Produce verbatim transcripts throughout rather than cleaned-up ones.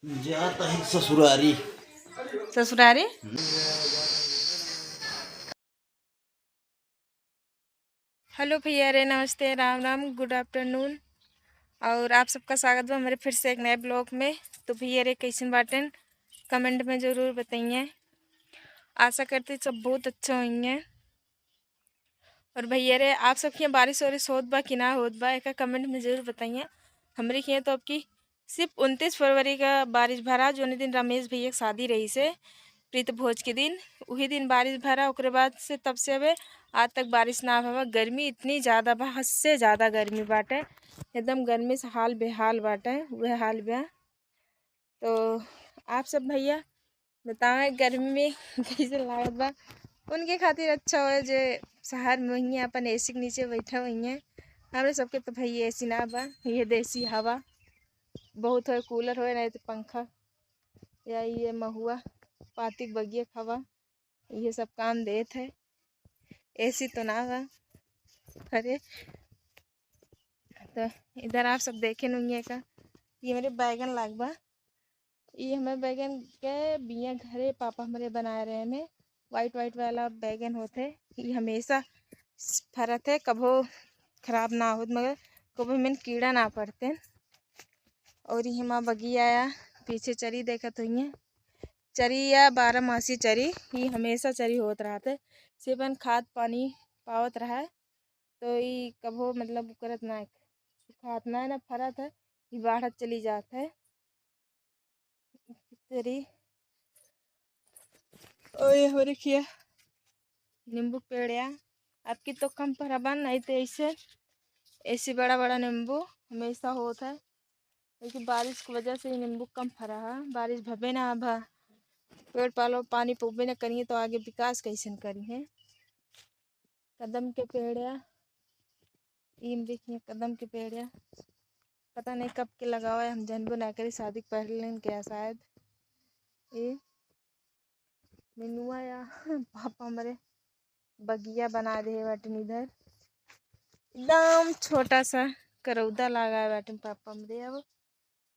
जात ही ससुरारी। ससुरारी। हेलो भैया रे, नमस्ते, राम राम, गुड आफ्टरनून। और आप सबका स्वागत बा हमारे फिर से एक नए ब्लॉग में। तो भैया रे, कैसन बाटेन, कमेंट में ज़रूर बताइए। आशा करती सब बहुत अच्छा होइए। और भैया रे, आप सब के यहाँ बारिश वारिश होत बा कि ना होत बा, एका कमेंट में ज़रूर बताइए। हमरे के यहाँ तो अब की सिर्फ उनतीस फरवरी का बारिश भरा, जोने दिन रमेश भैया के शादी रही से प्रीत भोज के दिन, वही दिन बारिश भरा। ओकरे बाद से, तब से अबे आज तक बारिश ना भवा। गर्मी इतनी ज़्यादा बा, हद से ज़्यादा गर्मी बाटे, एकदम गर्मी से हाल बेहाल बाटे, वह हाल बा। तो आप सब भैया बतावें गर्मी में कैसे लागत बा। उनके खातिर अच्छा होए जे शहर में होइए, अपन एसी के नीचे बैठा होइए। हमरे सबके तो भाई एसी ना बा, ये देसी हवा बहुत होए, कूलर होए, नहीं तो पंखा या ये महुआ पाती बगिया के हवा, ये सब काम देत है। एसी तो ना बा। अरे, तो इधर आप सब देखे होंगे का, ये मेरे बैगन लाग बा। ये हमें बैगन के बिया घरे पापा हमारे बनाए रहे हैं, वाइट वाइट वाला बैगन होते। ये हमेशा फरत है, कभो खराब ना होत, मगर कभो में कीड़ा ना पड़ते। और ये हमारा बगिया आया, पीछे चरी देखत होइए, चरी या बारह मासी चरी, ये हमेशा चरी होत रहत है। सिर्फ खाद पानी पावत रहा है, तो ये कभो मतलब करत ना है, सुखात ना है, ना फरत है, ये बाढ़त चली जात है। तेरी, ओए, हो रखिए नींबू के पेड़ या, आपकी तो कम फरा बा, नहीं तो ऐसे, ऐसे बड़ा बड़ा नींबू हमेशा होत है, लेकिन बारिश की वजह से ये नींबू कम फरा है। बारिश भबे ना भा, पेड़ पालो पानी पुबे ना करिए, तो आगे विकास कैसन करी है। कदम के पेड़ या, ई में देखिए कदम के पेड़ या, पता नहीं कब के लगावा है, हम जानबो ना करी, शादी के पहले लेन के या शायद। ये मिनुआ या पापा हमरे बगिया बना दे बाटन इधर, एकदम छोटा सा करौदा लगा है बाटन पापा हमरे। अब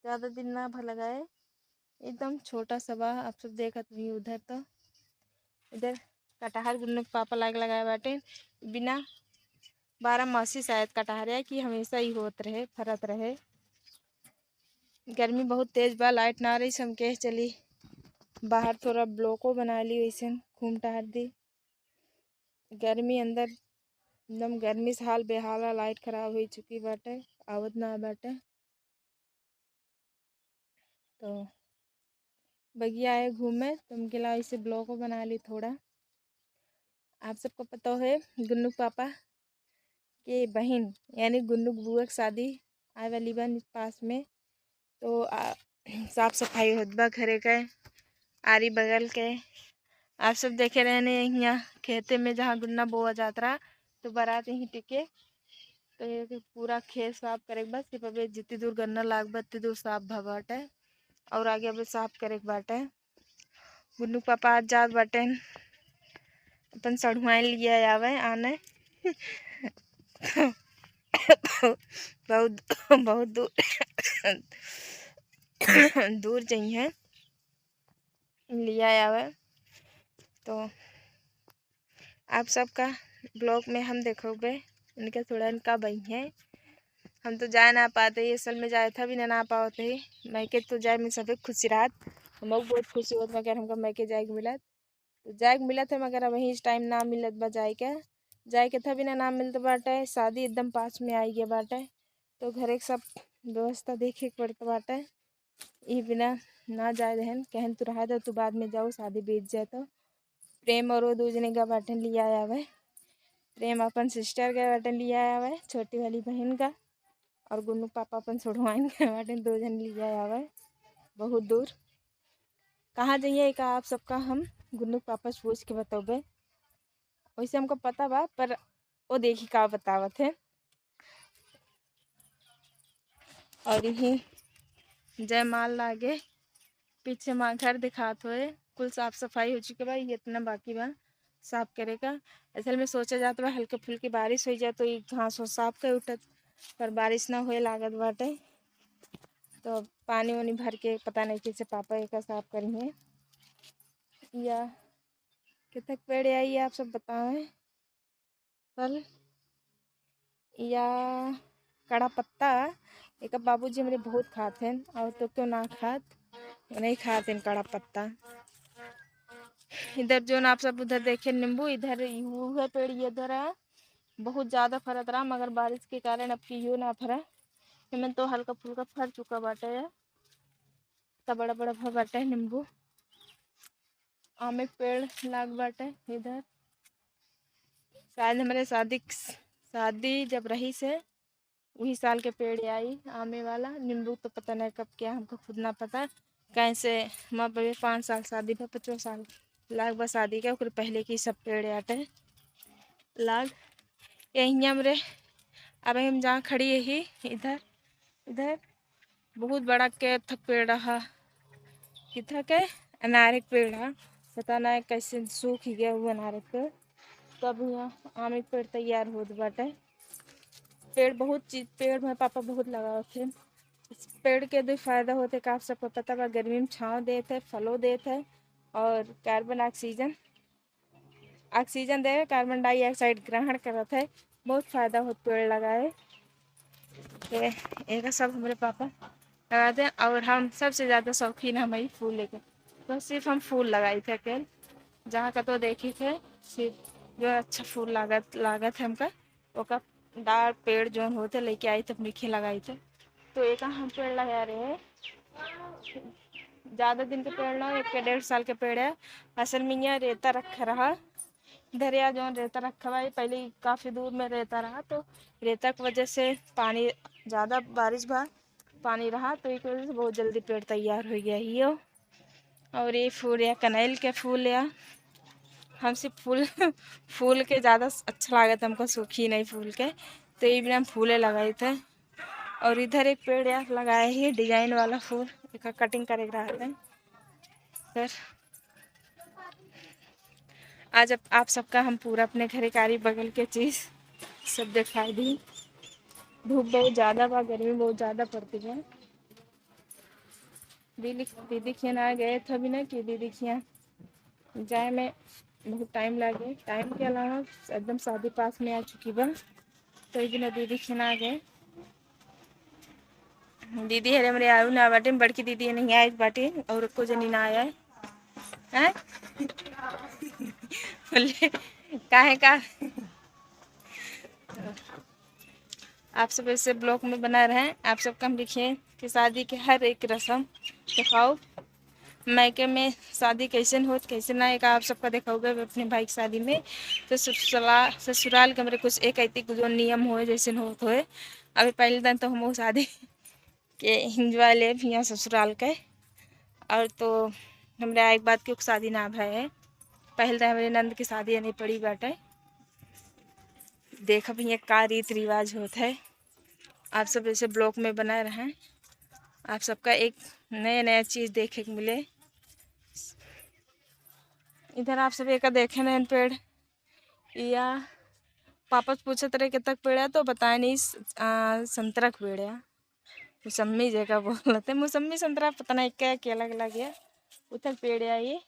ज़्यादा दिन ना भा लगाए, एकदम छोटा सा बा। आप सब देखत हुई उधर, तो इधर कटहर गुन्नू के पापा लाग लगाए बाटे, बिना बारह मासी शायद कटहर है कि हमेशा ही होत रहे, फरत रहे। गर्मी बहुत तेज बा, लाइट ना रही, हम कहे चली बाहर थोड़ा ब्लॉको बना ली, वैसे घूम टहर दी। गर्मी अंदर एकदम गर्मी से हाल बेहाल है, लाइट खराब हो चुकी बाटे, आवत ना बाटे। तो बगिया आए घूमे, तो हम कहा इसे ब्लॉग बना ली थोड़ा। आप सबको पता है गुन्नू पापा के बहिन यानी गुन्नू बुआ के शादी आए वाली बा पास में, तो आ, साफ सफाई होत बा घरे के, आरी बगल के। आप सब देखे रहने यहाँ खेते में जहाँ गुन्ना बोआ जात रहा, तो बारात यहीं टिके। तो ये कि पूरा खेत साफ करे के बाद सिर्फ अबे जितनी दूर गन्ना लाग बा, उतनी दूर साफ भा बाटे, और आगे अबे साफ करे के बाटे। गुन्नू के पापा आज जात बाटे अपन सढ़ुआइन लिया आवे आने। बहुत, बहुत दूर, दूर जइहें लिया आवे। तो आप सबका ब्लॉग में हम देखोगे, इनके थोड़ा इनका बही हैं। हम तो जाए ना पाते, ये असल में जाए था भी ना, ना पावत ही। मायके तो जाए में सभी खुशी रहत, हम बहुत खुशी होत, मगर हमका मायके जाए के मिलत, तो जाए के मिलत है, मगर अब वही टाइम ना मिलत बा जाए के। जाए के था भी ना, ना मिलत बाटे, शादी एकदम पास में आई गया बाटे, तो घरे के सब व्यवस्था देखे के पड़त बाटे। ई बिना ना जाए देहन, कहन तू रहा दे, तू बाद में जाओ, शादी बीत जाए तो। प्रेम और वो दो जने का बाटन लिया आवे, प्रेम अपन सिस्टर का बाटन लिया आवे, छोटी वाली बहन का, और गुन्नू पापा अपन छोड़वाइन का बाटन, दो जन लिया आवे बहुत दूर। कहाँ जाइए का आप सबका हम गुन्नू पापा से पूछ के बतौबे। वैसे हमको पता बा, पर वो देखी का बतावत है। और यही जयमाल लागे, पीछे माँ घर दिखात होए, कुल साफ सफाई हो चुके बा, ये इतना बाकी बा साफ करे का। असल में सोचा जात बा हल्के फुल्के बारिश हो जाए तो ये घास हो साफ कर उठत, पर बारिश ना होए लागत बाटे। तो अब पानी वानी भर के पता नहीं कैसे पापा एका साफ करिहें। या कितक पेड़ आई आप सब बतावें। फल या कड़ा पत्ता, एका बाबूजी हमरे बहुत खात हैं, और तो क्यों ना खात, वो नहीं खात हैं कड़ा पत्ता। इधर जोन आप सब उधर देखे नींबू, इधर इहू है पेड़, ये इधर है, बहुत ज्यादा फरत रहा, मगर बारिश के कारण अब की यो ना फरा। एमन तो हल्का फुल्का फर चुका बाटे, इतना बड़ा बड़ा भर बाटे नींबू। आमे के पेड़ लाग बाटे इधर, शायद हमरे शादी, शादी जब रही से वही साल के पेड़ आई आमे वाला। नींबू तो पता नहीं कब क्या, हमको खुद ना पता। कैसे हमार बबे पाँच साल शादी भा, पचवा साल लाग बा शादी के, ओकरे पहले की सब पेड़ आटे लाग। यही हमरे, अब हम जहाँ खड़ी यही इधर, इधर बहुत बड़ा के थक पेड़ रहा, किथा के अनारे के पेड़ रहा, पता ना कैसे सूख गया वो अनारे के पेड़। तो अब यहाँ आमे के पेड़ तैयार होत बाटे। पेड़ बहुत चीज, पेड़ में पापा बहुत लगावत हैं। इस पेड़ के दो फायदा होते का आप सबको पता बा, गर्मी में छाँव देत है, फलो देत है और कार्बन ऑक्सीजन, ऑक्सीजन दे, कार्बन डाइऑक्साइड ग्रहण करत है। बहुत फायदा होत पेड़ लगाए। ये, एका सब हमरे पापा लगाते हैं और हम सबसे ज्यादा शौकीन हम ही फूल लेके, तो सिर्फ हम फूल लगाई थे अकेल, जहाँ का तो देखी थे सिर्फ जो अच्छा फूल लागत, लागत है हमका, ओका डाल पेड़ जोन होते लेके आई थे, अपने खे लगाई थे। तो एका हम पेड़ लगा रहे हैं, ज्यादा दिन के पेड़ ना, एक के डेढ़ साल के पेड़ है। असल में यहाँ रेता रखा रहा, दरिया जोन रेता रखा हुआ है, पहले काफी दूर में रेता रहा, तो रेता की वजह से पानी ज्यादा, बारिश भा पानी रहा, तो एक वजह से बहुत जल्दी पेड़ तैयार हो गया ही हो। और ये फूल या कनैल के फूल या, हमसे फूल फूल के ज्यादा अच्छा लागत हमको, सूखी नहीं फूल के, तो ये बिना हम फूले लगाई थे। और इधर एक पेड़ या लगाए ही डिजाइन वाला फूल, एका कटिंग करे के रहते हैं। सर, आज आप, आप सबका हम पूरा अपने घरे कारी बगल के चीज सब दिखाई दी। धूप बहुत ज्यादा बा, गर्मी बहुत ज्यादा पड़ती है। दीदी, दीदी खियाँ ना गए थे अभी ना कि दीदी खियाँ जाए में बहुत टाइम लागे। टाइम के अलावा एकदम शादी पास में आ चुकी बा, तो एक दिन दीदी खियाँ ना गए। दीदी हरे हमरे आयु ना बाटे, बड़की दीदी नहीं आई बाटे और को जनी ना आया है। हैं? बोले, काहे का? आप सब ऐसे ब्लॉग में बना रहें, आप सबका हम दिखें कि शादी के हर एक रस्म दिखाओ, मायके में शादी कैसन होत, कैसे ना, एक आप सबका दिखाओगे अपने भाई की शादी में। तो ससुरा-, ससुराल के हमरे कुछ एक ऐतिक जो नियम होए, जैसन होत होए। अभी पहले दिन तो हम वो शादी के एंजॉय लेब हियाँ ससुराल के। और तो हमरे आए के बाद के शादी ना भय है, पहले तो हमरे नंद की शादी नहीं पड़ी बाटे। देखब हियाँ का रीत रिवाज होत है। आप सब ऐसे ब्लॉग में बना रहें, आप सबका एक नया नया चीज देखे के मिले। इधर आप सब एक देखे नैन पेड़, या पापा से पूछत रहे कितना पेड़ है, तो बताए नहीं, स-, आ, संतरा का पेड़ है, मौसम्मी जगह बोलते, मौसम्मी संतरा पता नहीं क्या, क्या अलग अलग है, उतना पेड़ है ये।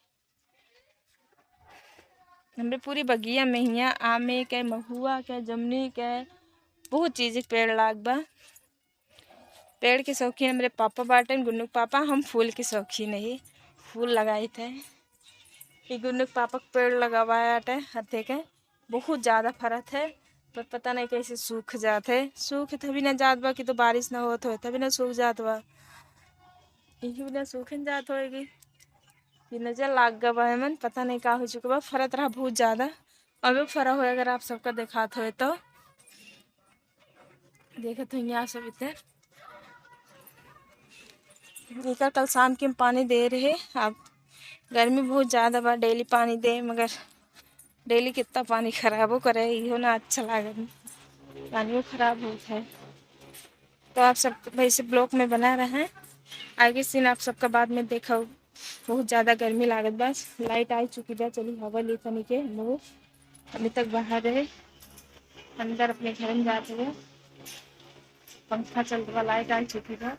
हमरे पूरी बगिया में हियाँ आमे के, महुआ के, जमनी के, बहुत चीज के पेड़ लाग बा। पेड़ के शौकीन हमरे पापा बाटेन, गुन्नू के पापा, हम फूल के शौकीन ही, फूल लगाई थे। ये गुन्नू के पापा के पेड़ लगावा आटे हथे के, बहुत ज्यादा फरत है, पर पता नहीं कैसे सूख जात है। सूख तभी ना जात बा कि तो बारिश ना होत होए, तभी ना सूख जात बा। यही बिना सूखन जात होएगी कि नजर लाग गवा है मन, पता नहीं का हो चुका बा। फरत रहा बहुत ज्यादा, अबे फरा होए अगर आप सबका देखात होए तो। देखत हो यहाँ सब इधर। एकर कल शाम के हम पानी दे रहे। अब गर्मी बहुत ज्यादा बा, डेली पानी दे, मगर डेली कितना पानी खराबो करे, इहो ना अच्छा लागत, पानियो खराब होत है। तो आप सब वैसे ब्लॉग में बना रहें, आगे सीन आप सबका बाद में देखो। बहुत ज्यादा गर्मी लागत बा। लाइट आई चुकी बा, चली हवा ली तनी के हम लोग। अभी तक बाहर रहे, अंदर अपने घर में जाते हुए पंखा चल रहा, लाइट आई चुकी बा।